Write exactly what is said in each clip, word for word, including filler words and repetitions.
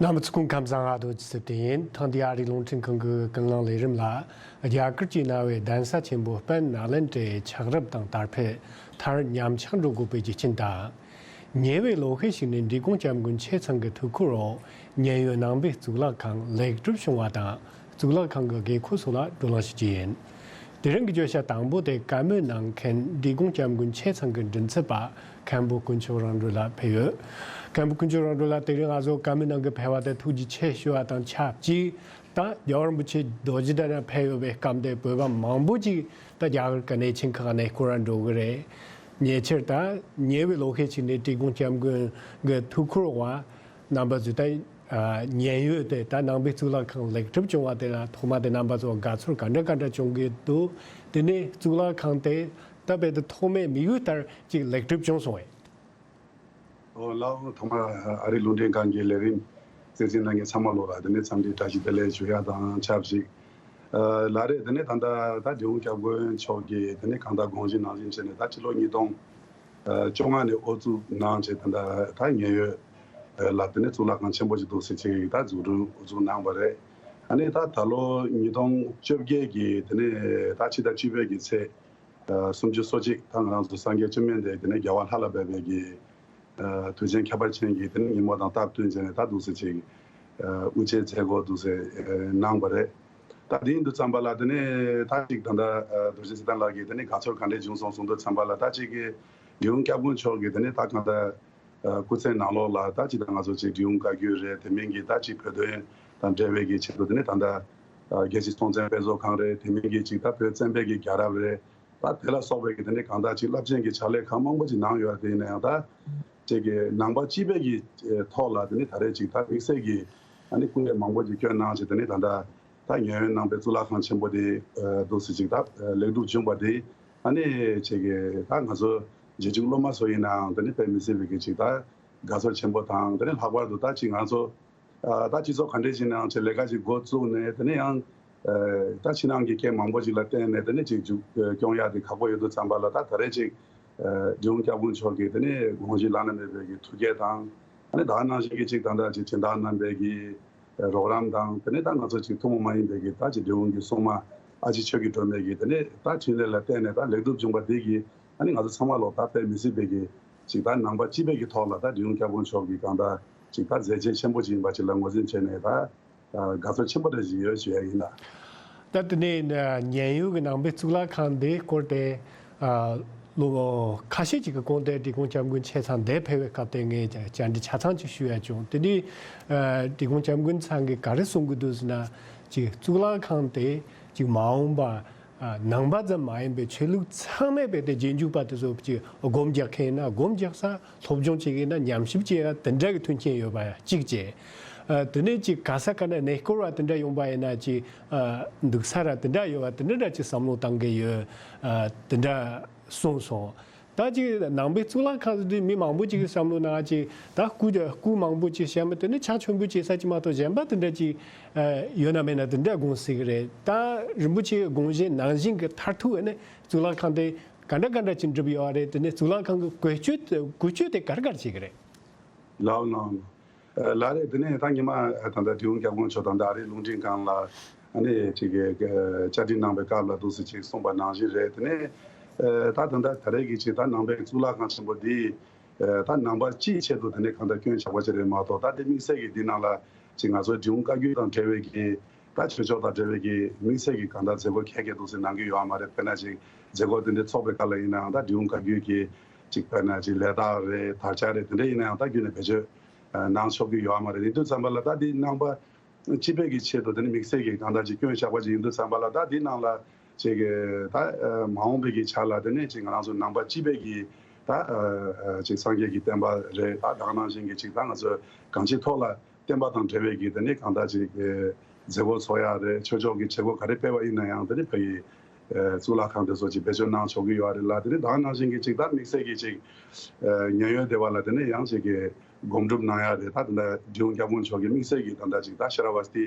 རྣམ་པ་ཚོ་སྐུ་ཁམས་བཟང་། ཨ་རྡོ་རྗེ་སིབ་དེ་ཡིན། ཐེངས་འདིའི་ཨ་རིའི་རླུང་འཕྲིན་ཁང་གི་ཀུན་གླེང་ལས་རིམ་ལ། རྒྱ་གར་གྱི་གནའ་བོའི་གདན་ས་ཆེན་པོ་པན་ནཱ་ལེནྡྲའི་ཆགས་རབས་དང་དར་འཕེལ་མཐར་ཉམས་ཆག་འགྲོ་དགོས་པའི་རྒྱུ་རྐྱེན་དང་། ཉེ་བའི་ལོ་ཤས་ཤིག་ནས་འབྲི་གུང་སྐྱབས་མགོན་ཆེ་ཚང་གི་ཐུགས་ཁུར་འོག་མཉན་ཡོད་ནང་པའི་གཙུག་ལག་ཁང་ལེགས་གྲུབ་བྱུང་བ་དང་། གཙུག་ལག་ཁང་གི་དགོས་མཁོ་སོགས་ལ་བགྲོ་གླེང་ཞུ་རྒྱུ་ཡིན། དེ་རིང་གི་བརྗོད་བྱ་དང་པོ་དེ་བཀའ་མོལ་གནང་མཁན་འབྲི་གུང་སྐྱབས་མགོན་ཆེ་ཚང་གི་མགྲིན་ཚབ་པ་མཁན་པོ་དཀོན་མཆོག་རང་གྲོལ་ལགས་ཕེབས་ཡོད། མཁན་པོ་དཀོན་མཆོག་རང་གྲོལ་ལགས། དེ་རིང་ང་ཚོ་བཀའ་མོལ་གནང་གི་ཕེབས་པ་དེ་ཐུགས་རྗེ་ཆེ་ཞུ་བ་དང་ཆབས་ཅིག་ད་རྒྱལ་བ་རིན་པོ་ཆེ་རྡོ་རྗེ་གདན་ལ་ཕེབས་ཡོད་པའི་སྐབས་དེ་བོད་པ་མང་པོ་ཅིག་ད་རྒྱ་གར་གྱི་གནས་ཆེན་ཁག་གནས་སྐོར་ར་འགྲོ་གི་རེད། ཉེ་ཆར་ད་ཉེ་བའི་ལོ་ཤས་ཤིག་ནས་འབྲི་གུང་སྐྱབས་མགོན་གྱི་ཐུགས་ཁུར་འོག་རྣམ་པ་ཚོས་ད་ཨ་མཉན་ཡོད་དེ་ད་ནང་པའི་གཙུག་ལག་ཁང་ལེགས་གྲུབ་བྱུང་བ་དེ་ལ་ཐོག་མ་དེ་རྣམ་པ་ཚོ་དགའ་ཚོར་ག་འདྲ་ག་འདྲ་བྱུང་གི་འདུག་དེ་ནས་གཙུག་ལག་ཁང་དེ་ད་རྦད་དེ་ཐོག་མའི་དམིགས་ཡུལ་ལྟར་ཅིག་ལེགས་གྲུབ་བྱུང་སོང་བས། ཨོ་ལགས། ཐོག་མར་ཨ་རིའི་རླུང་འཕྲིན་ཁང་གི་ལས་རིམ་གསན་གཟིགས་གནང་མཁན་ཚང་མ་ལོག་ལ་དེ་ནས་འཚམས་འདྲི་བཀྲ་ཤིས་བདེ་ལེགས་ཞུ་ཡ་དང་ཆབས་ཅིག་ཨ་ལགས་རེད། དེ་ནས་ད་ལྟ་ད་འབྲི་གུང་སྐྱབས་མགོན་མཆོག་གིས་དེ་ནས་གང་ལྟར་དགོངས་གཞི་ནང་བཞིན་བྱས་ནས་ད་ཕྱི་ལོ་ཉིས་སྟོང་བཅོ་ལྔ་ནས་དབུ་བཙུགས་གནང་བྱས་ད་ལྟ་ད་མཉན་ཡོད་ལ་དེ་ནས་གཙུག་ལག་ཁང་ཆེན་པོ་ཅིག་འདུག་ཟེར་ཅིག་ད་འཛུགས་སྐྲུན་དབུ་བཙུགས་གནང་བ་རེད། ཨ་ནི་ད་ད་ལོ་ཉིས་སྟོང་བཅོ་བརྒྱད་ཀྱི་དེ་ནས་ད་ཕྱི་ཟླ་བཅུ་པའི་གི་ཚེས་སུམ་ཅུ་སོ་གཅིག་ད་ང་རང་ཚོ་སངས་རྒྱས་བཅོམ་ལྡན་འདས་དེ་ནས་རྒྱལ་བ་ལྷ་ལ་བབས་པའི་གི་དུས་ཆེན་ཁྱད་པར་ཅན་གྱི་དེ་ནས་ཉིན་མོ་དང་སྟབས་བསྟུན་བྱས་ནས་ད་འདུག་ཟེར་ཅིག་དབུ་འབྱེད་མཛད་སྒོ་འདུག་ཟེར་གནང་བ་རེད། ད་དེ་ཡིན་དུས་ཙམ་པ་ལ་དེ་ནས་ད་ཅིག་ད་ལྟ་རྡོ་རྗེ་ཚེ་བརྟན་ལགས་ཀྱིས་དེ་ནས་དགའ་ཚོར་ག་འདྲས་བྱུང་སོང་གསུང་དུས་ཙམ་པ་ལ་ད་ཅིག་གི་འབྲི་གུང་སྐྱབས་མགོན་མཆོག་གིས་དེ་ནས་ད་གང་ལྟར་སྐུ་ཚེ་ནང་ལོགས་ལ་ད་ཅིག་ད་ང་ཚོ་ཅིག་འབྲི་གུང་བཀའ་བརྒྱུད་རེད། དེ་མིན་གྱི་ད་ཅིག་བོད་དོན་དང་འབྲེལ་བའི་གི་ཆེད་དུ་དེ་ནས་ད་ལྟ་རྒྱལ་སྤྱིའི་སྲོང་བཙན་དཔེ་མཛོད་ཁང་རེད། དེ་མིན་གྱི་ཅིག་ད་བོད་བཙན་པོའི་གི་རྒྱལ་རབས་རེད། ད་དེ་ལ་སོགས་པའི་གི་དེ་ནས་གང་ལྟར་ཅིག་རླབས་ཆེན་གྱི་ཕྱག་ལས་ཁག་མང་པོ་ཅིག་གནང་ཡོད་དེ་ཡིན་ན་ཡང་ད་ཅིག་གི་ནང་པ་སྤྱི་པའི་གི་ཐོག་ལ་དེ་ནས་ད་རེས་ཅིག་ད་དམིགས་བསལ་གྱི་ཨ་ནི་སྐུ་ལས་མང་པོ་ཅིག་བསྐྱོན་གནང་བྱས་དེ་ནས་ད་ལྟ་ད་མཉན་ཡོད་ནང་པའི་གཙུག་ལག་ཁང་ཆེན་པོ་དེ་འདུག་སེ་ཅིག་ད་ལེགས་གྲུབ་བྱུང་བ་དེ་ཨ་ནི་ཅིག་གི་ད་ང་ཚོ་རྗེས་འཇུག་སློབ་མ་ཚོ་ཡིན་ནའང་དེ་ནས་དཔེ་མི་སྲིད་པའི་གི་ཅིག་ད་དགའ་ཚོར་ཆེན་པོ་དང་དེ་ནས་ལྷག་པར་དུ་ད་ཅིག་ང་ཚོ་ད་སྤྱི་ཚོགས་ག་འདྲས་ཅིག་ནང་ཅིག་ལས་ཀ་ཅིག་འགོ་བཙུགས་ནས་དེ་ནས་ཡང་ད་ཕྱི་ནང་གི་རྐྱེན་མང་པོ་ཅིག་ལ་བརྟེན་ནས་དེ་ནས་ཅིག་མཇུག་སྐྱོང་ཡག་དེ་ཁག་པོ་ཡོད་དུས་ཙམ་པ་ལ་ད་ད་རེས་ཅིག་འབྲི་གུང་སྐྱབས་མགོན་མཆོག་གིས་དེ་ནས་དགོངས་གཞི་བླ་ན་མེད་པའི་གི་ཐུགས་བསྐྱེད་དང་ཨ་ནི་ད་ག་ནང་བཞིན་གྱི་ཅིག་ད་ལྟ་ཅིག་སྦྱིན་བདག་རྣམ་པའི་གི་རོགས་རམ་དང་དེ་ནས་ད་ང་ཚོ་ཅིག་ཐུན་མོང་མ་ཡིན་པའི་གི་ད་ཅིག་འབྲི་གུང་གི་སྲུང་མ་ཨ་ཕྱི་ཆོས་ཀྱི་སྒྲོན་མེ་གི་དེ་ནས་ད་འཕྲིན་ལས་ལ་བརྟེན་ནས་ད་ལེགས་གྲུབ་བྱུང་བ་དེ་གི་ཨ་ནི་ང་ཚོ་ཚང་མ་ལོ་ད་དཔེ་མི་སྲིད་པའི་གི་ཅིག་ད་ནང་པ་སྤྱི་པའི་གི་ཐོག་ལ་ད་འབྲི་གུང་སྐྱབས་མགོན་མཆོག་གི་གང་ལྟར་ཅིག་ད་མཛད་རྗེས་ཆེན་པོ་ཅིག་ཡིན་པ་ཅིག་ལ་ངོས་འཛིན་བྱས་ནས་ད་དགའ་ཚོར་ཆེན་པོ་འདྲ་ཞིག་ཡོད་ཞུ་ཡ་ཡིན་ལ། ད་དེ་ནས་མཉན་ཡོད་ཀྱི་ནང་པའི་གཙུག་ལག་ཁང་འདིའི་སྐོར་དེ་ལོ་ཁ་ཤས་ཅིག་གི་གོང་དེ་འབྲི་གུང་སྐྱབས་མགོན་ཆེ་ཚང་འདིར་ཕེབས་པའི་སྐབས་དེ་ངས་བཅར་འདྲི་ཆ་ཚང་ཅིག་ཞུ་ཡ་བྱུང་། དེ་ནས་འབྲི་གུང་སྐྱབས་མགོན་ཚང་གིས་ག་རེ་གསུང་གི་འདུག་ཟེར་ན་ཅིག་གཙུག་ལག་ཁང་དེ་ཅིག་མ་འོངས་པ། ནང་པ་ཙམ་མ་ཡིན་པའི་ཆོས་ལུགས་ཚང་མས་རྦད་དེ་རྗེས་འཇུག་པ་དེ་ཚོ་ཅིག་སྒོམ་རྒྱག་མཁན་ཡིན་ན་སྒོམ་རྒྱག་ས། སློབ་སྦྱོང་བྱེད་མཁན་ཡིན་ན་ཉམས་ཞིབ་བྱེད་ཡ་དེ་འདྲ་གི་མཐུན་རྐྱེན་ཡོད་པ་གཅིག་བྱས། དེ་ནས་ཅིག་ག་ས་ག་ན་གནས་སྐོར་བ་དེ་འདྲ་ཡོང་པ་ཡིན་ན་ཅིག་འདུག་ས་ར་དེ་འདྲ་ཡོད་པ་དེ་འདྲ་འདྲ་ཅིག་བསམ་བློ་བཏང་གི་ཡོད། དེ་འདྲ་གསུངས་སོང་། ད་ཅིག་ནང་པའི་གཙུག་ལག་ཁང་དེ་མི་མང་པོ་ཅིག་གི་བསམ་བློ་ནང་ཅིག་ད་སྐུ་སྐུ་མང་པོ་ཅིག་བཤམས་དེ་ནི་ཕྱག་མཆོད་འབུལ་བྱེད་ས་ཅིག་མ་གཏོགས་གཞན་པ་དེ་འདྲ་ཅིག་ཡོད་ན་མེད་ན་དེ་འདྲ་དགོངས་སྲིད་ཀྱི་རེད། ད་རིན་པོ་ཆེའི་དགོངས་བཞེད་ནང་བཞིན་གྱི་མཐར་ཐུག་ནི་གཙུག་ལག་ཁང་དེ་ག་འདྲ་ག་འདྲ་ཅིག་འགྲུབ་ཡོད་རེད། དེ་ནི་གཙུག་ལག་ཁང་གི་བཀོལ་སྤྱོད་བཀོལ་སྤྱོད་དེ་ག་རེ་ག་རེ་བྱེད་ཀྱི་རེད། ལགས་ལགས། ལགས་རེད། དེ་ནས་ད་ཉི་མ་ད་ལྟ་འབྲི་གུང་སྐྱབས་མགོན་མཆོག་དང་ད་རེས་རླུང་འཕྲིན་ཁང་ལ་ཨ་ནི་ཅིག་གི་བཅར་འདྲི་གནང་བའི་སྐབས་ལ་འདུག་སེ་ཅིག་གསུངས་པ་ནང་བཞིན་རེད། དེ་ནས་ད་ད་ལྟ་ད་རེས་ཀྱི་ཅིག་ད་ནང་པའི་གཙུག་ལག་ཁང་ཆེན་པོ་འདི་ད་ནང་པ་སྤྱིའི་ཆེད་དུ་དེ་ནས་གང་ལྟར་སྐྱོན་ཆག་པ་ཅིག་རེད་མ་གཏོགས་ད་དེ་དམིགས་བསལ་གྱི་འདི་ནང་ལ་ཅིག་ང་ཚོའི་འབྲི་གུང་བཀའ་བརྒྱུད་དང་འབྲེལ་བའི་གི་ད་ཆོས་ཕྱོགས་དང་འབྲེལ་བའི་གི་དམིགས་བསལ་གྱི་གང་ལྟར་མཛད་སྒོ་གལ་གལ་འདུག་སེ་གནང་གི་ཡོད་མ་རེད། དཔེར་ན་ཅིག་མཛད་སྒོ་དེ་འདྲ་ཚོགས་པའི་སྐབས་ལ་ཡིན་ནའང་ད་འབྲི་གུང་བཀའ་བརྒྱུད་ཀྱི་ཅིག་དཔེར་ན་ཅིག་ལས་རྟགས་རེད་དར་ཆ་རེད་དེ་འདྲ་ཡིན་ནའང་ད་རྒྱུན་ནས་བེད་སྤྱོད་གནང་ཆོག་གི་ཡོད་མ་རེད། ཡིན་དུས་ཙམ་པ་ལ་ད་འདི་ནང་པ་སྤྱི་པའི་གི་ཆེད་དུ་དེ་ནི་དམིགས་བསལ་གྱི་གང་ལྟར་ཅིག་སྐྱོན་བཞག་པ་ཅིག་ཡིན་དུས་ཙམ་པ་ལ་ད་འདི་ནང་ལ་ཅིག་གི་ད་མ་འོངས་པའི་གི་ཆ་ལ་དེ་ནས་ཅིག་ང་རང་ཚོ་ནང་པ་སྤྱི་པའི་གི་ད་ཅིག་སངས་རྒྱས་ཀྱི་བསྟན་པ་རེད། ད་ད་ག་ནང་བཞིན་གྱི་ཅིག་ད་ང་ཚོ་གང་ཅིའི་ཐོག་ལ་བསྟན་པ་དང་འབྲེལ་བའི་གི་དེ་ནི་གང་ལྟར་ཅིག་གི་མཛད་སྒོ་ཚོགས་ཡག་རེད། ཆོས་ཕྱོགས་ཀྱི་བྱེད་སྒོ་ག་རེ་སྤེལ་བ་ཡིན་ན་ཡང་དེ་ནི་ཕ་གི་གཙུག་ལག་ཁང་དེ་ཚོ་ཅིག་བེད་སྤྱོད་གནང་ཆོག་གི་ཡོད་རེད་ལ། དེ་ནི་ད་ག་ནང་བཞིན་གྱི་ཅིག་ད་དམིགས་བསལ་གྱི་ཅིག་མཉན་ཡོད་སྡེ་བ་ལ་དེ་ནི་ཡང་ཅིག་གི་སྒོམ་སྒྲུབ་གནང་ཡག་རེད། ད་དེ་འདྲ་འབྲི་གུང་སྐྱབས་མགོན་མཆོག་གི་དམིགས་བསལ་གྱི་ད་ལྟ་ཅིག་ད་ཤ་ར་བ་སྟི་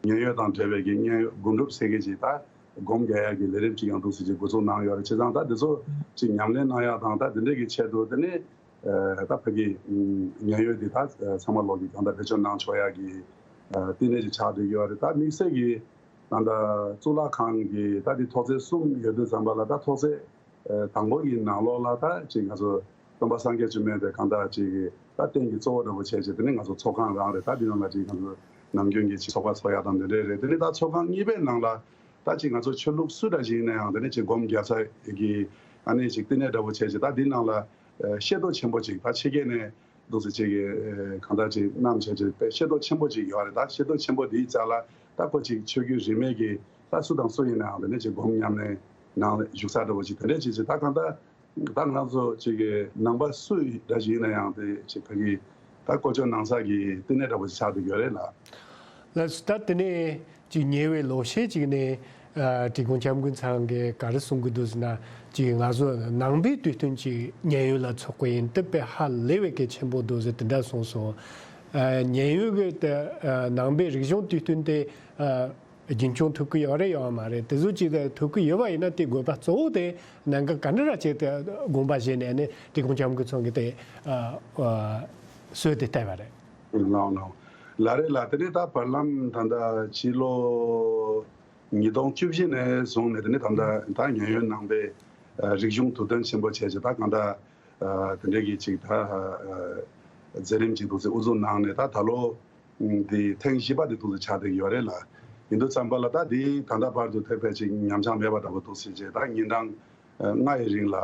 མཉན་ཡོད་དང་འབྲེལ་བའི་གི་མཉན་ཡོད་སྒོམ་སྒྲུབ་ཟེར་གི་ཅིག་ད་སྒོམ་རྒྱག་ཡག་གི་ལས་རིམ་ཅིག་ཡང་འདུག་སེ་ཅིག་འགོ་འཛུགས་གནང་ཡོད་རེད། བྱས་ཙང་ད་དེ་ཚོ་ཅིག་ཉམས་ལེན་གནང་ཡག་དང་ད་དེ་འདྲ་གི་ཆེད་དུ་དེ་ནི་ ད་ཕ་གི་ཉེན་གཡོལ་འདི་ད་ཚང་མ་ལོག་གི་གང་ལྟར་བེད་སྤྱོད་གནང་ཆོག་ཡག་གི་བསྟི་གནས་ཅིག་ཆགས་བསྡད་ཡོད་རེད། ད་དམིགས་བསལ་གྱི་ད་ལྟ་གཙུག་ལག་ཁང་གི་ད་འདི་ཐོག་བརྩེགས་གསུམ་ཡོད་དུས་ཙམ་པ་ལ། ད་ཐོག་བརྩེགས་དང་པོ་གི་ནང་ལོགས་ལ་ད་ཅིག་ང་ཚོ་སྟོན་པ་སངས་རྒྱས་བཅོམ་ལྡན་འདས་གང་ལྟར་ཅིག་ད་རྟེན་གྱི་གཙོ་བོ་འདྲ་པོ་བྱས་བྱས། དེ་ནས་ང་ཚོ་ཚོགས་ཁང་རང་རེད། ད་འདི་ནང་ལ་ཅིག་ང་ཚོ་ནམ་རྒྱུན་གྱི་ཅིག་ཚོགས་པ་ཚོགས་ཡག་དང་དེ་འདྲས་རེད། དེ་ནས་ད་ཚོགས་ཁང་གཉིས་པའི་ནང་ལ་ད་ཅིག་ང་ཚོ་ཆོས་ལུགས་སུ་འདྲ་ཞིག་ཡིན་ན་ཡང་དེ་ནས་ཅིག་སྒོམ་རྒྱག་ས་གི་ཨ་ནི་ཅིག་བསྟི་གནས་འདྲ་པོ་བྱས་བྱས། ད་འདི་ནང་ལ་ཤེལ་ཏོག་ཆེན་པོ་ཅིག་ད་ཕྱི་རྒྱལ་ནས་འདུག་སེ་ཅིག་གང་ལྟར་ཅིག་བསྣམས་བྱས་བྱས་པའི་ཤེལ་ཏོག་ཆེན་པོ་ཅིག་ཡོད་རེད། ད་ཤེལ་ཏོག་ཆེན་པོ་འདིའི་རྩ་ལ་ད་ཁོ་ཅིག་ཆོས་བརྒྱུད་རིས་མེད་ཀྱི་ད་སུ་དང་སུ་ཡིན་ན་ཡང་དེ་ནས་ཅིག་སྒོམ་ཉམས་ནས་ནང་བཞུགས་ས་འདྲ་པོ་ཅིག་དེ་འདྲས་ཅིག་ཅིག་ད་གང་ལྟར་ད་ང་ཚོ་ཅིག་གི་ནང་པ་སུ་འདྲ་ཞིག་ཡིན་ན་ཡང་དེ་ཅིག་ཕ་གི་ད་བསྐོ་སྤྱོད་གནང་ས་གི་བསྟི་གནས་འདྲ་པོ་ཅིག་ཆགས་བསྡད་ཡོད་རེད་ལ། ལགས་སོ། ད་དེ་ནས་ཅིག་ཉེ་བའི་ལོ་ཤས་ཅིག་ནས་ཨ་འབྲི་གུང་སྐྱབས་མགོན་ཚང་གིས་ག་རེ་གསུང་གི་འདུག་ཟེར་ན། ཅིག་ང་ཚོ་ནང་པའི་དུས་སྟོན་ཅིག་ཉེན་གཡོལ་ལ་ཚོགས་པ་ཡིན་སྟབས་པའི་ཧ་ལས་པའི་གལ་ཆེན་པོ་འདུག་ཟེར་དེ་འདྲ་གསུངས་སོང་། ཨ་ཉེན་གཡོལ་གི་དེ་ཨ་ནང་པའི་རིག་གཞུང་དུས་སྟོན་དེ་ཨ་རྒྱུན་འཁྱོངས་ཐུབ་ཀྱི་ཡོད་རེད་ཡོད་མ་རེད། དེ་ཚོ་ཅིག་ཐུབ་ཀྱི་ཡོད་པ་ཡིན་ན། དེ་དགོས་པ་གཙོ་བོ་དེ་ནང་གི་ག་འདྲ་ར་བྱས་ཏེ་དགོངས་པ་བཞེས་ནས་ནི་འབྲི་གུང་སྐྱབས་མགོན་ཚང་གིས་དེ་ཨ་ཨ་སྲོལ་དེ་བཏབ་པ་རེད། ལགས་ལགས། ལགས་རེད་ལགས། དེ་ནས་ད་བར་ལམ་ད་ལྟ་ཕྱི་ལོ་ཉིས་སྟོང་བཅུ་བཞི་ནས་བཟུང་ནས་དེ་ནས་ད་ལྟ་ད་ཉེན་གཡོལ་ནང་པའི་ཨ་རིག་གཞུང་དུས་སྟོན་ཆེན་པོ་བྱས་བྱས། ད་གང་ལྟར་ཨ་དེ་འདྲའི་གི་ཅིག་ད་ཨ་མཛད་རིམ་ཅིག་འདུག་སེ་དབུ་འཛུགས་གནང་ནས་ད་ད་ལོ་འདི་ཐེངས་བཞི་པ་དེ་འདུག་སེ་ཆགས་བསྡད་ཡོད་རེད་ལ། ཡིན་དུས་ཙམ་པ་ལ་ད་འདི་ད་ལྟ་བར་དུ་ཐེག་པའི་ཅིག་ཉམས་ཆག་མེད་པ་འདྲ་པོ་འདུག་སེ་བྱས། ད་ཉིན་གྲངས་ལྔ་ཡི་རིང་ལ་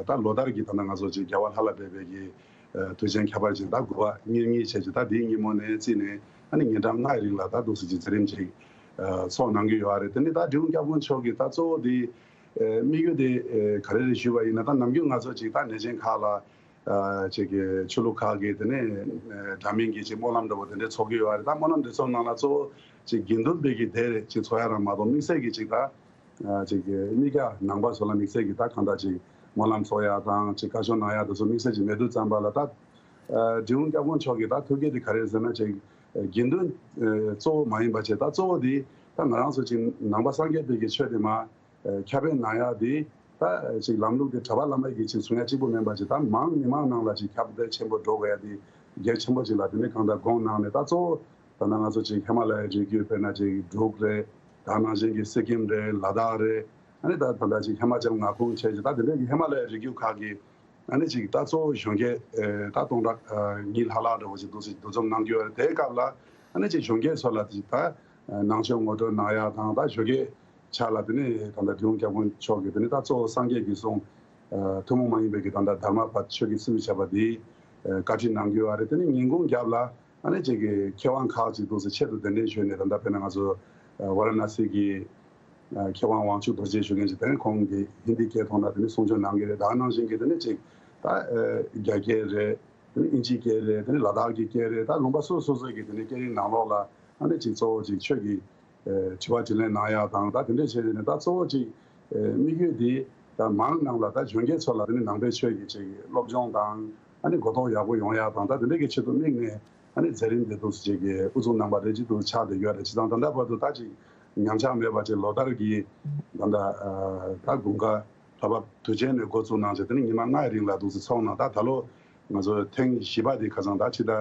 ད་ལོ་ལྟར་གྱི་ད་ལྟ་ང་ཚོ་ཅིག་རྒྱལ་བ་ལྷ་ལ་བབས་པའི་གི་དུས་ཆེན་ཁྱད་པར་ཅན་ད་དགུ་པ་ཉེར་གཉིས་བྱས་ཅིག་ད་འདིའི་ཉིན་མོ་ནས་བརྩིས་ནས་ཨ་ནི་ཉིན་གྲངས་ལྔ་ཡི་རིང་ལ་ད་འདུག་སེ་ཅིག་མཛད་རིམ་ཅིག་ཚོགས་གནང་གི་ཡོད་རེད། དེ་ནི་ད་འབྲི་གུང་སྐྱབས་མགོན་མཆོག་གི་ད་གཙོ་བོ་འདི་དམིགས་ཡུལ་དེ་ག་རེ་རེད་ཞུས་པ་ཡིན་ན། ད་ནམ་རྒྱུན་ང་ཚོ་ཅིག་ད་གནས་ཆེན་ཁག་ལ་ཅིག་གི་ཆོས་ལུགས་ཁག་གི་དེ་ནས་འདྲ་མིན་གྱི་ཅིག་སྨོན་ལམ་འདྲ་པོ་དེ་འདྲས་ཚོགས་ཀྱི་ཡོད་རེད། ད་སྨོན་ལམ་དེ་ཚོ་ནང་ལ་གཙོ་བོ་ཅིག་དགེ་འདུན་པའི་གི་སྡེ་རེ་ཅིག་ཚོགས་ཡ་རང་མ་གཏོགས་དམིགས་བསལ་གྱི་ཅིག་ད་ཅིག་གི་མི་སྐྱ་ནང་པ་ཚོ་ལ་དམིགས་བསལ་གྱི་ད་གང་ལྟར་ཅིག་སྨོན་ལམ་ཚོགས་ཡ་དང་ཅིག་བཀའ་ཆོས་གནང་ཡ་དེ་ཚོ་དམིགས་བསལ་ཅིག་མེད་དུས་ཙམ་པ་ལ། ད་འབྲི་གུང་སྐྱབས་མགོན་མཆོག་གི་ད་ཐུགས་བསྐྱེད་དེ་ག་རེ་ཟེར་ན། ཅིག་དགེ་འདུན་གཙོ་བོ་མ་ཡིན་པ་བྱས། ད་གཙོ་བོ་དེ་ད་ང་རང་ཚོ་ཅིག་ནང་པ་སངས་རྒྱས་པའི་གི་ཆོས་དེ་མ་ཁྱབ་སྤེལ་གནང་ཡག་དེ་ད་ཅིག་ལམ་ལུགས་དེ་གྲྭ་པ་བླ་མ་གིས་ཅིག་བཟུང་ཡག་གཅིག་པུ་མིན་པ་ཅིག་ད་མང་མི་མང་ནང་ལ་ཅིག་ཁྱབ་གདལ་ཆེན་པོ་འགྲོ་དགོས་ཡག་དེ་གལ་ཆེན་པོ་ཅིག་ལ་དེ་ནས་གང་ལྟར་དགོངས་གནང་ནས། ད་གཙོ་བོ་ད་ལྟ་ང་ཚོ་ཅིག་ཧི་མ་ལ་ཡའི་རི་རྒྱུད་དཔེར་ན་ཅིག་འབྲུག་རེད། ད་ནང་བཞིན་གྱི་སི་ཀིམ་རེད། ལ་དྭགས་རེད། ཨ་ནི་ད་ད་ལྟ་ཅིག་ཧི་མ་ཅལ་མངའ་ཁོངས་བྱས་ཅིག་ད་དེ་འདྲའི་གི་ཧི་མ་ལ་ཡའི་རི་རྒྱུད་ཁག་གི་ཨ་ནི་ཅིག་ད་གཙོ་བོ་གཞོན་སྐྱེས་ཨེ་ད་སྟོང་ཕྲག་ཨ་གཉིས་ལྷག་ལྷག་འདྲ་བོ་ཅིག་འདུག་སེ་འདུ་འཛོམས་གནང་གི་ཡོད་རེད། དེའི་སྐབས་ལ་ཨ་ནི་ཅིག་གཞོན་སྐྱེས་ཚོ་ལ་ཅིག་ད་ནང་ཆོས་ངོ་སྤྲོད་གནང་ཡ་དང་། ད་གཞོན་སྐྱེས་ཆ་ལ་དེ་ནས་ད་ལྟ་འབྲི་གུང་སྐྱབས་མགོན་མཆོག་གིས་དེ་ནས་ད་གཙོ་བོ་སངས་རྒྱས་ཀྱི་གསུང་ཨ་ཐུན་མོང་མ་ཡིན་པའི་གི་ད་ལྟ་དྷརྨ་པ་ཆོས་ཀྱི་སྲིད་བྱ་བ་འདི་ཨ་བཀའ་ཁྲིད་གནང་གི་ཡོད་རེད། དེ་ནས་ཉིན་གུང་རྒྱབ་ལ་ཨ་ནི་ཅིག་གི་མཁས་དབང་ཁག་ཅིག་འདུག་སེ་ཆེད་དུ་གདན་འདྲེན་ཞུས་ནས། ད་ལྟ་དཔེར་ན་ང་ཚོ་ཨ་ཝ་ར་ཎ་སི་གི་མཁས་དབང་དབང་ཕྱུག་རྡོ་རྗེ་ཞུ་མཁན་ཅིག་དེ་ནས་ཁོང་གིས་ཧིན་དི་སྐད་ཐོག་ནས་དེ་ནས་གསུང་ཆོས་གནང་གི་རེད། ད་ནང་བཞིན་གྱི་དེ་ནས་ཅིག་ད་ཨ་རྒྱ་སྐད་རེད། དེ་ནས་དབྱིན་ཇིའི་སྐད་རེད། དེ་ནས་ལ་དྭགས་ཀྱི་སྐད་རེད། ད་ལུང་པ་སོ་སོ་སོ་སོའི་གི་དེ་ནས་སྐད་རིགས་ནང་ལོགས་ལ་ཨ་ནི་ཅིག་གཙོ་བོ་ཅིག་ཆོས་ཀྱི་ཨ་དྲི་བ་དྲིས་ལན་གནང་ཡག་དང་། ད་དེ་འདྲས་བྱས་ནས་ད་གཙོ་བོ་ཅིག་ཨ་དམིགས་ཡུལ་འདི་ད་མང་ནང་ལ་ད་གཞོན་སྐྱེས་ཚོ་ལ་དེ་ནས་ནང་པའི་ཆོས་ཀྱི་ཅིག་སློབ་སྦྱོང་དང་ཨ་ནི་གོ་རྟོགས་ཡག་པོ་ཡོང་ཡག་དང་། ད་དེ་འདྲས་ཀྱི་ཆེད་དུ་དམིགས་ནས་ཨ་ནི་མཛད་རིམ་དེ་འདུག་སེ་ཅིག་གི་དབུ་འཛུགས་གནང་པ་རེད། ཅིག་ཏུ་ཆགས་བསྡད་ཡོད་རེད། བྱས་ཙང་ད་ལྟ་བར་དུ་ད་ཅིག་ཉམས་ཆག་མེད་པ་ཅིག་ལོ་ལྟར་གྱི་ད་ལྟ་ཨ་ད་དགུན་ཁ་ལྷག་པ་དུས་ཆེན་ནས་འགོ་བཙུགས་གནང་བྱས་དེ་ནས་ཉི་མ་ལྔའི་རིང་ལ་འདུག་སེ་ཚོགས་གནང་། ད་ད་ལོ་ང་ཚོ་ཐེངས་བཞི་པ་དེ་ཁ་སང་ད་ཕྱི་ཟླ་ཨ་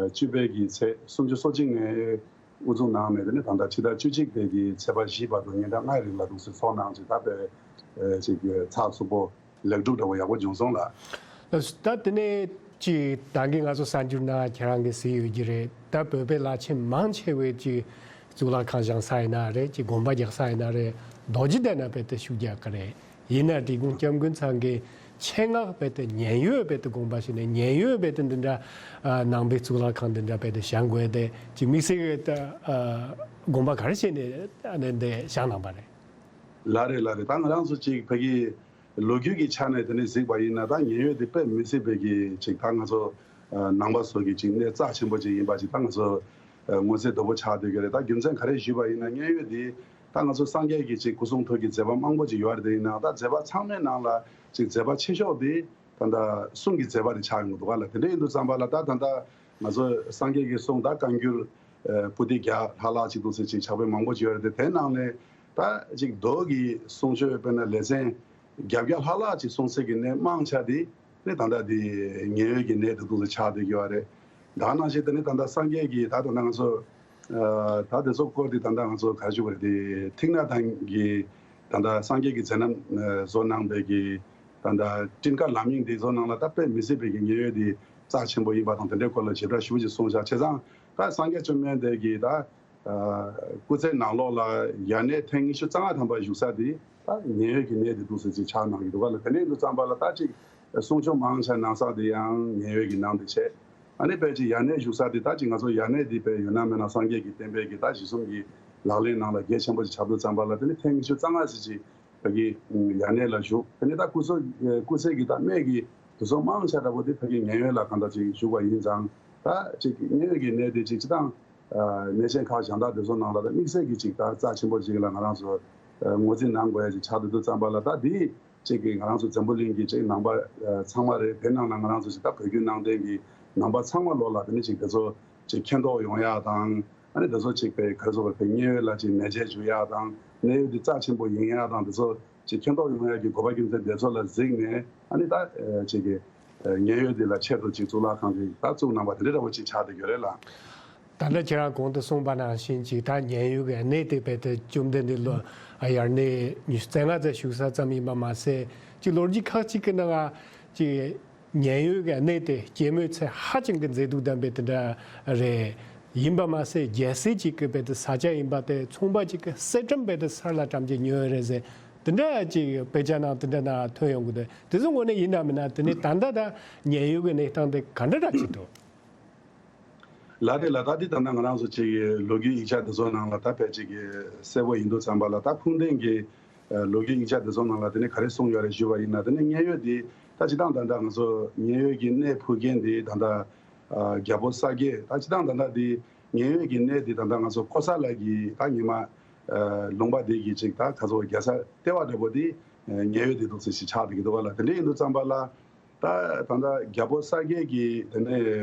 བཅུ་པའི་གི་ཚེས་སུམ་ཅུ་སོ་གཅིག་ནས་དབུ་འཛུགས་གནང་ནས། དེ་ནས་ད་ལྟ་ཕྱི་ཟླ་བཅུ་གཅིག་དེ་གི་ཚེས་པ་བཞི་བར་དུ་ཉིན་གྲངས་ལྔའི་རིང་ལ་འདུག་སེ་ཚོགས་གནང་བྱས། ད་དཔེ་ཨ་ཅིག་ཚགས་ཚུད་པོ་ལེགས་གྲུབ་འདྲ་བོ་ཡག་པོ་བྱུང་སོང་ལགས། ད་དེ་ནས་ཅིག་ད་གིན་ང་ཚོ་གསར་འགྱུར་ནང་ཁྱེད་རང་གིས་གཟིགས་ཡོད་ཀྱི་རེད། ད་བོད་པའི་བླ་ཆེན་མང་ཆེ་བས་ཅིག་གཙུག་ལག་ཁང་བཞེངས་ས་ཡིན་ན་རེད། ཅིག་དགོན་པ་རྒྱག་ས་ཡིན་ན་རེད། རྡོ་རྗེ་གདན་ན་རྦད་དེ་ཤུགས་རྒྱག་གི་རེད། ཡིན་ན་འབྲི་གུང་སྐྱབས་མགོན་ཚང་གིས་ཆེད་མངགས་རྦད་དེ་ཉེན་གཡོལ་རྦད་དེ་དགོངས་པ་བཞེས་ནས་ཉེན་གཡོལ་རྦད་དེ་འདི་འདྲ་ཨ་ནང་པའི་གཙུག་ལག་ཁང་འདི་འདྲ་རྦད་དེ་བཞེངས་དགོས་ཏེ་ཅིག་དམིགས་བསལ་གྱི་ད་ཨ་དགོངས་པ་ག་རེ་བཞེས་ནས་ཨ་ནི་འདི་བཞེངས་གནང་པ་རེད། ལགས་རེད་ལགས་རེད། ད་ང་རང་ཚོ་ཅིག་ཕ་གི་ལོ་རྒྱུས་ཀྱི་ཆ་ནས་དེ་ནས་གཟིགས་པ་ཡིན་ན། ད་ཉེན་གཡོལ་དེ་དཔེ་མི་སྲིད་པའི་གི་ཅིག་ད་ང་ཚོ་ཨ་ནང་པ་ཚོ་གི་ཅིག་གནས་རྩ་ཆེན་པོ་ཅིག་ཡིན་པ་ཅིག་ད་ང་ཚོ་ཨ་མངོན་གསལ་དོད་པོ་ཆགས་བསྡད་ཀྱི་རེད། ད་རྒྱུ་མཚན་ག་རེ་ཞུས་པ་ཡིན་ན། ཉེན་གཡོལ་དེ་ད་ང་ཚོ་སངས་རྒྱས་ཀྱི་ཅིག་སྐུ་གསུང་ཐུགས་ཀྱི་མཛད་པ་མང་པོ་ཅིག་ཡོད་རེད། དེ་ཡིན་ནའང་ད་མཛད་པ་ཚང་མའི་ནང་ལ་ཅིག་མཛད་པ་ཆེ་ཤོས་དེ་ད་ལྟ་གསུང་གི་མཛད་པ་དེ་ཆགས་ཡོང་གི་འདུག་ག་ལགས། དེ་འདྲ་ཡིན་དུས་ཙམ་པ་ལ་ད་ད་ལྟ་ང་ཚོ་སངས་རྒྱས་ཀྱི་གསུང་ད་བཀའ་འགྱུར་ཨ་པོ་ཏི་བརྒྱ་ལྷག་ལྷག་ཅིག་འདུག་ཟེར་ཅིག་ཕྱག་དཔེ་མང་པོ་ཅིག་ཡོད་རེད་དེ། དེའི་ནང་ནས་ད་ཅིག་མདོ་གི་གསུང་ཆོས་དཔེར་ན་ལེ་ཚན་བརྒྱད་བརྒྱ་ལྷག་ལྷག་ཅིག་གསུང་སའི་གི་གནས་མང་ཆེ་དེ་ ནི་ད་ལྟ་དེ་མཉན་ཡོད་ཀྱི་ནད་དེ་འདུག་སེ་ཆགས་བསྡད་ཀྱི་ཡོད་རེད། ད་ནང་བཞིན་དེ་ནི་ད་ལྟ་སངས་རྒྱས་ཀྱིས་ད་ད་ལྟ་ང་ཚོ་ཨ་ད་དེ་ཚོ་སྐོར་དེ་ད་ལྟ་ང་ཚོ་ག་རེ་ཞུ་དགོས་རེད། དེ་ཐིག་ནག་དང་གི་ད་ལྟ་སངས་རྒྱས་ཀྱི་མཛད་རྣམ་ཨ་བཟོ་གནང་བའི་གི་ད་ལྟ་སྤྲིན་དཀར་ལམ་རིམ་དེ་བཟོ་གནང་ལ་ད་དཔེ་མི་སྲིད་པའི་གི་མཉན་ཡོད་དེ་རྩ་ཆེན་པོ་ཡིན་པ་དང་དེ་འདྲའི་སྐོར་ལ་ཞིབ་ཕྲ་ཞུ་ཅིག་གསུངས་བཞག་བྱས་ཙང་ད་སངས་རྒྱས་བཅོམ་ལྡན་འདས་ཀྱིས་ད་སྐུ་ཚེ་ནང་ལོགས་ལ་ཡ་ནས་ཐེངས་ཉི་ཤུ་རྩ་ལྔ་ཐམ་པ་བཞུགས་ས་དེ་ད་མཉན་ཡོད་ཀྱི་གནས་དེ་འདུག་ཟེར་ཅིག་ཆགས་གནང་གི་འདུག་ག་ལ། དེ་ནས་འདུག་ཙམ་པ་ལ་ད་ཅིག་གསུང་ཆོས་མང་ཆེ་གནང་ས་དེ་ཡང་མཉན་ཡོད་ཀྱི་ནང་དེ་བྱས། ཨ་ནི་དཔེ་ཅིག་ཡ་ནས་བཞུགས་ས་དེ་ད་ཅིག་ང་ཚོ་ཡ་ནས་དེ་དཔེ་ཡོད་ན་མེད་ན་སངས་རྒྱས་ཀྱི་བསྟན་པའི་གི་ད་གཞི་གསུམ་གྱི་ལག་ལེན་ནང་ལ་གལ་ཆེན་པོ་ཅིག་ཆགས་འདུག་ཙམ་པ་ལ། དེ་ནི་ཐེངས་ཉི་ཤུ་རྩ་ལྔ་ཟེར་ཅིག་ཕ་གི་ཡ་ནས་ལ་བཞུགས། དེ་ནས་ད་སྐུ་སྲོག་སྐུ་ཚེ་གི་ད་སྨད་ཀྱི་དུས་ཚོད་མང་ཆེ་འདྲ་པོ་དེ་ཕ་གི་མཉན་ཡོད་ལ་གང་ལྟར་ཅིག་བཞུགས་པ་ཡིན་ཙང་། ད་ཅིག་མཉན་ཡོད་ཀྱི་གནས་དེ་ཅིག་སྤྱི་བཏང་གནས་ཆེན་ཁག་གཞན་དག་དེ་ཚོ་ནང་ལ་ད་དམིགས་བསལ་གྱི་ཅིག་ད་རྩ་ཆེན་པོ་ཅིག་ལ་ང་རང་ཚོ་ངོས་འཛིན་གནང་དགོས་ཡ་ཅིག་ཆགས་བསྡད་འདུག་ཙམ་པ་ལ། ད་དེ་ཅིག་གི་ང་རང་ཚོ་འཛམ་བུ་གླིང་གི་ཅིག་ནང་པ་ཚང་མ་རེད། དེ་ནང་ལ་ང་རང་ཚོ་ཅིག་ད་བོད་བརྒྱུད་ནང་བསྟན་གྱི་ནང་པ་ཚང་མ་ལོག་ལ་དེ་ནི་ཅིག་དེ་ཚོ་ཅིག་མཁྱེན་རྟོགས་ཡོང་ཡ་དང་། ཨ་ནི་དེ་ཚོ་ཅིག་པའི་ག་རེ་ཟེར་བ་དེ་མཉན་ཡོད་ལ་ཅིག་མེ་ལྕེ་འཇུ་ཡག་དང་མཉན་ཡོད་འདི་རྩ་ཆེན་པོ་ཡིན་ཡག་དང་དེ་ཚོ་ཅིག་མཁྱེན་རྟོགས་ཡོང་ཡག་གི་གོ་བ་རྒྱུ་མཚན་དེ་ཚོ་ལ་གཟིགས་ནས། ཨ་ནི་ད་ཅིག་གི་མཉན་ཡོད་འདི་ལ་ཆེད་དུ་ཅིག་གཙུག་ལག་ཁང་ཅིག་ད་བཙུགས་གནང་བ་དེ་འདྲ་འདྲ་བོ་ཅིག་ཆགས་བསྡད་ཡོད་རེད་ལ། ད་ལྟ་ཁྱེད་རང་གོང་དུ་གསུངས་པ་ནང་བཞིན་ཅིག་ད་མཉན་ཡོད་ཀྱི་གནས་དེ་རྦད་དེ་བཅོམ་ལྡན་འདས་ལོ་ཡར་ནས་ཉི་ཤུ་རྩ་ལྔ་ཙམ་བཞུགས་ས་ཙམ་ཡིན་པ་མ་ཟད། ཅིག་ལོ་རྒྱུས་ཁག་ཅིག་གི་ནང་ཅིག་མཉན་ཡོད་ཀྱི་གནས་དེ་སྐྱེད་མོས་ཚལ་ཧ་ཅང་གི་མཛེས་སྡུག་ལྡན་པའི་དེ་འདྲ་རེད། ཡིན་པ་མ་ཟད་རྒྱལ་སྲིད་ཅིག་གི་རྦད་དེ་ས་ཆ་ཡིན་པ་དེ་ཚོང་པ་ཅིག་གི་གསེར་ཊམ་རྦད་དེ་ས་ལ་བཀྲམ་གྱི་ཉོས་རེད་ཟེར། དེ་འདྲ་ཅིག་དཔེ་ཆ་ནང་དེ་འདྲ་ནང་ཐོན་ཡོང་གི་འདུག་དེ་ཚོ་དངོས་གནས་ཡིན་ནམ་མིན་ན། དེ་ནས་ད་ལྟ་ད་མཉན་ཡོད་ཀྱི་གནས་སྟངས་དེ་ག་འདྲ་འདྲ་ཅིག་འདུག་ལགས་རེད་ལགས། ད་འདི་ད་ལྟ་ང་རང་ཚོ་ཅིག་ལོ་རྒྱུས་ཡིག་ཆ་དེ་ཚོ་ནང་ལ་ད་ཕལ་ཆེར་གྱི་གསལ་པོ་ཡིན་འདུག་ཙམ་པ་ལ། ད་ཁུངས་ལྡན་གྱི་ལོ་རྒྱུས་ཡིག་ཆ་དེ་ཚོ་ནང་ལ་དེ་ནས་ག་རེ་གསུངས་ཡོད་རེད་ཞུས་པ་ཡིན་ན། དེ་ནས་མཉན་ཡོད་འདི་ད་སྤྱིར་བཏང་ད་ལྟ་ང་ཚོ་མཉན་ཡོད་ཀྱི་གནས་ཕུད་མཁན་འདི་ད་ལྟ་རྒྱལ་པོ་ས་སྐྱས། ད་སྤྱིར་བཏང་ད་ལྟ་འདི་མཉན་ཡོད་ཀྱི་གནས་འདི་ད་ལྟ་ང་ཚོ་ཀོ་ས་ལ་གི་ད་ཉི་མ་ལུང་པ་འདི་གི་ཅིག་ད་ག་ཚོད་རྒྱལ་ས་ལྟེ་བ་འདྲ་པོ་འདི་མཉན་ཡོད་འདི་འདུག་ཟེར་ཞིག་ཆགས་བསྡད་ཀྱི་འདུག་ག་ལ། དེ་འདྲ་ཡིན་འདུག་ཙམ་པ་ལ། ད་ད་ལྟ་རྒྱལ་པོ་ས་སྐྱས་ཀྱི་དེ་ནས་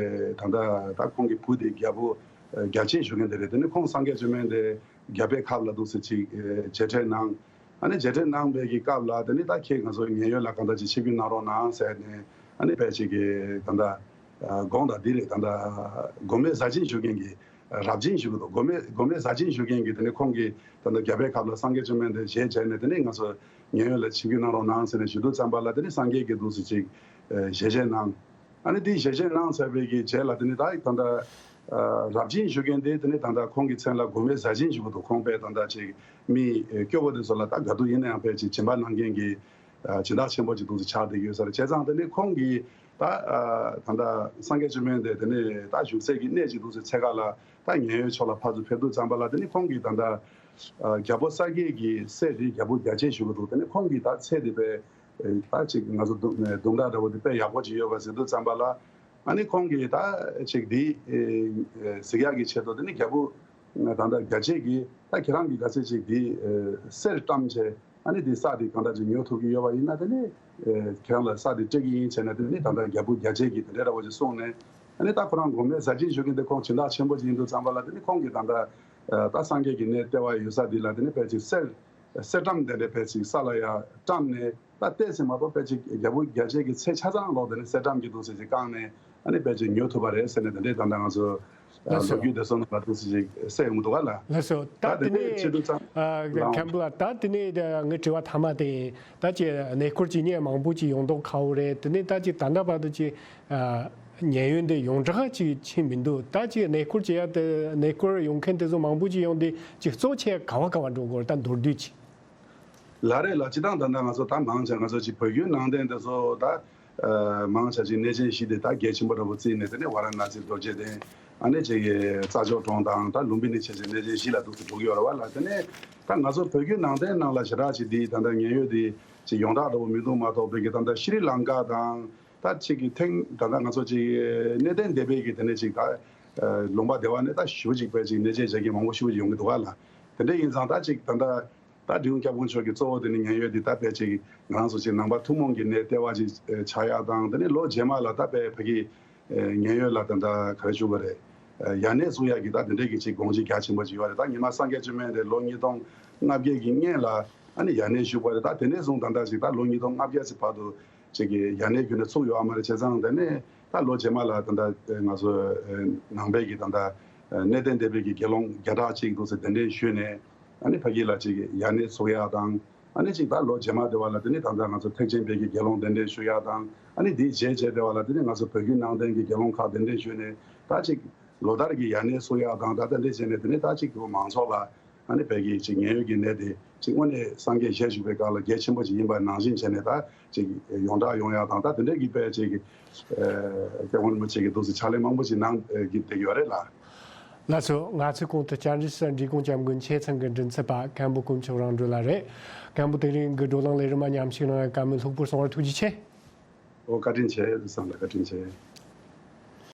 ད་ལྟ་ད་ཁོང་གི་བུ་དེ་རྒྱལ་པོ་རྒྱལ་བྱེད་ཞུ་མཁན་དེ་རེད། དེ་ནས་ཁོང་སངས་རྒྱས་བཅོམ་ལྡན་འདས་རྒྱལ་པོའི་ཁབ་ལ་འདུག་ཟེར་ཅིག་མཇལ་འཕྲད་གནང་། ཨ་ནི་མཇལ་འཕྲད་གནང་བའི་གི་སྐབས་ལ་དེ་ནས་ད་ཁྱེད་ང་ཚོ་མཉན་ཡོད་ལ་གང་ལྟར་ཅིག་ཆིབས་བསྒྱུར་གནང་རོགས་གནང་ཟེར་ནས། ཨ་ནི་ཕལ་ཆེར་གི་ད་ལྟ་དགོངས་དག་འདི་རེད། ད་ལྟ་མགོན་མེད་ཟས་སྦྱིན་ཞུ་མཁན་གྱི་རབ་སྦྱིན་ཞུ་གི་འདུག་མགོན་མེད་མགོན་མེད་ཟས་སྦྱིན་ཞུ་མཁན་གྱི་དེ་ནས་ཁོང་གིས་ད་ལྟ་རྒྱལ་པོའི་ཁབ་ལ་སངས་རྒྱས་བཅོམ་ལྡན་འདས་ཞལ་མཇལ་ནས། དེ་ནས་ང་ཚོ་མཉན་ཡོད་ལ་ཆིབས་བསྒྱུར་གནང་རོགས་གནང་ཟེར་ནས་ཞུ་དུས་ཙམ་པ་ལ། དེ་ནས་སངས་རྒྱས་ཀྱིས་འདུག་སེ་ཅིག་ཞལ་མཇལ་གནང་། ཨ་ནི་དེ་ཞལ་མཇལ་གནང་ཚར་བའི་གི་རྗེས་ལ་དེ་ནས་ད་ད་ལྟ་རབ་སྦྱིན་ཞུ་མཁན་དེ་དེ་ནས་ད་ལྟ་ཁོང་གི་མཚན་ལ་མགོན་མེད་ཟས་སྦྱིན་ཞུ་གི་འདུག་ཁོང་དཔེ་ད་ལྟ་ཅིག་མི་སྐྱོ་བོ་དེ་ཚོ་ལ་ད་དགའ་སྡུག་ཡིན་ན་ཡང་དཔེ་ཅིག་སྦྱིན་པ་གནང་མཁན་གྱི་སྦྱིན་བདག་ཆེན་པོ་ཅིག་འདུག་སེ་ཆགས་བསྡད་ཡོད་ས་རེད། བྱས་ཙང་དེ་ནས་ཁོང་གིས་ད་ད་ལྟ་སངས་རྒྱས་བཅོམ་ལྡན་འདས་དེ་ནས་ད་བཞུགས་སའི་གི་གནས་ཅིག་འདུག་སེ་འཚོལ་ག་ལ་ད་མཉན་ཡོད་ཕྱོགས་ལ་ཕར་ཚུར་ཕེབས་དུས་ཙམ་པ་ལ། དེ་ནས་ཁོང་གིས་ད་ལྟ་རྒྱལ་པོ་ས་སྐྱས་ཀྱི་སྲས་དེ་རྒྱལ་པོ་རྒྱལ་བྱེད་ཞུ་གི་འདུག་དེ་ནས་ཁོང་གིས་ད་ཚེ་འདི་པའི་ད་ཅིག་ང་ཚོ་དུང་དུང་སྒྲ་འདྲ་བོ་དེ་དཔེ་ཡག་པོ་ཅིག་ཡོད་པ་ཟེར་དུས་ཙམ་པ་ལ། ཨ་ནི་ཁོང་གིས་ད་ཅིག་འདི་གཟིགས་ཡག་གི་ཆེད་དུ་དེ་ནི་རྒྱལ་པོ་ད་ལྟ་རྒྱལ་བྱེད་ཀྱིས་ད་ཁྱེད་རང་གིས་ག་ཚད་ཅིག་འདི་གསེར་བཀྲམ་བྱས། ཨ་ནི་འདི་ས་འདི་གང་འདྲ་ཅིག་ཉོ་ཐུབ་ཀྱི་ཡོད་པ་ཡིན་ན། དེ་ནི་ཁྱེད་རང་ལ་ས་འདི་སྤྲད་ཀྱི་ཡིན་བྱས་ན། དེ་ནི་ད་ལྟ་རྒྱལ་པོ་རྒྱལ་བྱེད་ཀྱིས་དེ་འདྲ་འདྲ་བོ་ཅིག་གསུངས་ནས། ཨ་ནི་ད་ཁོ་རང་མགོན་མེད་ཟས་སྦྱིན་ཞུ་མཁན་དེ་ཁོང་སྦྱིན་བདག་ཆེན་པོ་ཅིག་ཡིན་དུས་ཙམ་པ་ལ། དེ་ནི་ཁོང་གིས་ད་ལྟ་ད་སངས་རྒྱས་ཀྱི་གནས་ལྟེ་བ་ཡོད་ས་འདི་ལ་དེ་ནི་ཕལ་ཆེར་གསེར་གསེར་ཊམ་དེ་འདྲ་ཕལ་ཆེར་ས་ལ་ཡར་བཀྲམ་ནས། ད་ལྟས་ཟིན་མ་གཏོགས་ཕལ་ཆེར་རྒྱལ་པོ་རྒྱལ་བྱེད་ཀྱི་ཚེ་ཆ་ཚང་ལོག་དེ་ནས་གསེར་ཊམ་གྱི་འདུག་སེ་ཅིག་བཀང་ནས། ཨ་ནི་ཕལ་ཆེར་ཉོ་ཐུབ་པ་རེད་ཟེར་ནས། དེ་འདྲའི་ད་ལྟ་ང་ཚོ་ལོ་རྒྱུས་དེ་ཚོ་ནང་ལ་འདུག་སེ་ཅིག་གསལ་ཡོང་གི་འདུག་ག་ལ། ལགས་སོ། ད་ད་དེ་དེ་འདྲའི་ནས་བྱེད་དུས་ཙམ་ལ། མཁན་པོ་ལགས། ད་དེ་ནས་ངའི་དྲི་བ་མཐའ་མ་དེ་ཡིན། ད་ཅིག་གནས་སྐོར་བྱེད་མཁན་མང་པོ་ཅིག་ཡོང་མདོག་ཁ་པོ་རེད། དེ་ནས་ད་ཅིག་ད་ལྟ་བར་དུ་ཅིག་མཉན་ཡོད་འདི་ཡོངས་གྲགས་ཅིག་ཕྱིན་མི་འདུག་ད་ཅིག་གནས་སྐོར་བྱེད་ཡ་དེ། གནས་སྐོར་ཡོང་མཁན་དེ་ཚོ་མང་པོ་ཅིག་ཡོང་དུས་ཅིག་གཙོ་ཆེ་ག་བ་ག་བ་འགྲོ་དགོས་རེད། ད་མདོར་བསྡུས་ཅིག་ལགས་རེད་ལགས། སྤྱིར་བཏང་ད་ལྟ་ང་ཚོ་ད་མང་ཆེ་ང་ཚོ་ཅིག་བོད་བརྒྱུད་ནང་བསྟན་དེ་ཚོ་ད་ཨ་མང་ཆེ་ཅིག་གནས་ཆེན་བཞི་དེ་ད་གལ་ཆེན་པོ་འདྲ་པོ་བརྩིས་ནས། དེ་ནས་ཝཱ་ར་ཎ་སི་རྡོ་རྗེ་གདན། ཨ་ནི་ཅིག་རྩྭ་མཆོག་གྲོང་དང་ད་ལུམ་བི་ནི་བྱས་ཅིག་གནས་ཆེན་བཞི་ལ་འདུག་སེ་འགྲོ་གི་ཡོད་རེད་བ་ལགས། དེ་ནས་ད་ང་ཚོ་བོད་བརྒྱུད་ནང་བསྟན་ནང་ལ་ཞེ་དྲག་ཅིག་འདི་ད་ལྟ་མཉན་ཡོད་འདི་ཅིག་ཡོངས་གྲགས་འདྲ་པོ་མི་འདུག་མ་གཏོགས། བོད་ཀྱི་ད་ལྟ་ཤྲི་ལང་ཀ་དང་། ད་ཅིག་གི་ཐེངས་ད་ལྟ་ང་ཚོ་ཅིག་གནས་བརྟན་སྡེ་པའི་གི་དེ་ནས་ཅིག་ད་ལུང་པ་སྡེ་བ་ནས་ད་ཞེ་པོ་ཅིག་དཔེ་ཅིག་གནས་མཇལ་བྱེད་མཁན་མང་པོ་ཞེ་པོ་ཅིག་ཡོང་གི་འདུག་ག་ལགས། དེ་འདྲ་ཡིན་ཙང་ད་ཅིག་ད་ལྟ་ད་འབྲི་གུང་སྐྱབས་མགོན་མཆོག་གི་གཙོ་བོ་དེ་ནི་མཉན་ཡོད་འདི་ད་དཔེ་ཅིག་ང་རང་ཚོ་ཅིག་ནང་པ་ཐུན་མོང་གི་གནས་ལྟེ་བ་ཅིག་ཆགས་ཡག་དང་། དེ་ནས་ལོ་རྗེས་མ་ལ་ད་དཔེ་ཕ་གི་མཉན་ཡོད་ལ་ད་ལྟ་ག་རེ་ཞུ་དགོས་རེད། ཡར་གནས་བཙུགས་ཡག་གི་ད་དེ་འདྲའི་གི་ཅིག་དགོངས་གཞི་རྒྱ་ཆེན་པོ་ཅིག་ཡོད་རེད། ད་ཉི་མ་སངས་རྒྱས་བཅོམ་ལྡན་འདས་ལོ་ཉིས་སྟོང་ལྔ་བརྒྱ་གི་སྔན་ལ་ཨ་ནི་ཡར་གནས་བཞུགས་པ་རེད། ད་དེ་ནས་བཟུང་ད་ལྟ་ཅིག་ད་ལོ་ཉིས་སྟོང་ལྔ་བརྒྱ་ཙམ་བར་དུ་ ཅིག་གི་ཡ་ནས་ཁྱོན་ནས་ཚུགས་ཡོད་ཨ་མ་རེད། བྱས་ཙང་དེ་ནས་ད་ལོ་རྗེས་མ་ལ་ད་ལྟ་ང་ཚོ་ནང་པའི་གི་ད་ལྟ་གནས་བརྟན་སྡེ་པའི་གི་དགེ་སློང་བརྒྱ་ཕྲག་གཅིག་འདུག་ཟེར་གདན་འདྲེན་ཞུས་ནས། ཨ་ནི་ཕ་གི་ལ་ཅིག་ཡ་ནས་ཚུགས་ཡག་དང་། ཨ་ནི་ཅིག་ད་ལོ་རྗེས་མ་དེ་བ་ལ་དེ་ནི་ད་ལྟ་ང་ཚོ་ཐེག་ཆེན་པའི་གི་དགེ་སློང་གདན་འདྲེན་ཞུ་ཡག་དང་། ཨ་ནི་དེའི་རྗེས་རྗེས་དེ་བ་ལ་དེ་ནི་ང་ཚོ་བོད་བརྒྱུད་ནང་བསྟན་གྱི་དགེ་སློང་ཁག་གདན་འདྲེན་ཞུས་ནས། ད་ཅིག་ལོ་ལྟར་གྱི་ཡ་ནས་ཚུགས་ཡག་དང་། ད་ད་འདྲས་བྱས་ནས་དེ་ནི་ད་ཅིག་དེ་བ་མང་ཚོགས་ལ། ཨ་ནི་བོད་ཀྱི་ཅིག་མཉན་ཡོད་ཀྱི་གནས་དེ་ཅིག་དངོས་གནས་སངས་རྒྱས་ཞལ་བཞུགས་པའི་སྐབས་ལ་གལ་ཆེན་པོ་ཅིག་ཡིན་པ་ནང་བཞིན་བྱས་ནས། ད་ཅིག་ཡོངས་གྲགས་ཡོང་ཡག་དང་། ད་དེ་འདྲས་ཀྱི་དཔེ་ཅིག་སྐྱབས་མགོན་རིན་པོ་ཆེ་གིས་འདུག་སེ་ཕྱག་ལས་མང་པོ་ཅིག་གནང་གི་བསྡད་ཡོད་རེད་ལགས། ལགས་སོ། ང་ཚོའི་གོང་དུ་བསྐྱར་ཞུ་ས་འབྲི་གུང་སྐྱབས་མགོན་ཆེ་ཚང་གི་མགྲིན་ཚབ་པ་མཁན་པོ་དཀོན་མཆོག་རང་གྲོལ་ལགས་རེད། མཁན་པོ་དེ་རིང་གི་བགྲོ་གླེང་ལས་རིམ་མ་མཉམ་ཞུགས་གནང་བའི་བཀའ་མོལ་ལྷུག་པོར་གསུང་བར་ཐུགས་རྗེ་ཆེ། ཨོ་བཀའ་དྲིན་ཆེ། བསམ་ལ་བཀའ་དྲིན་ཆེ།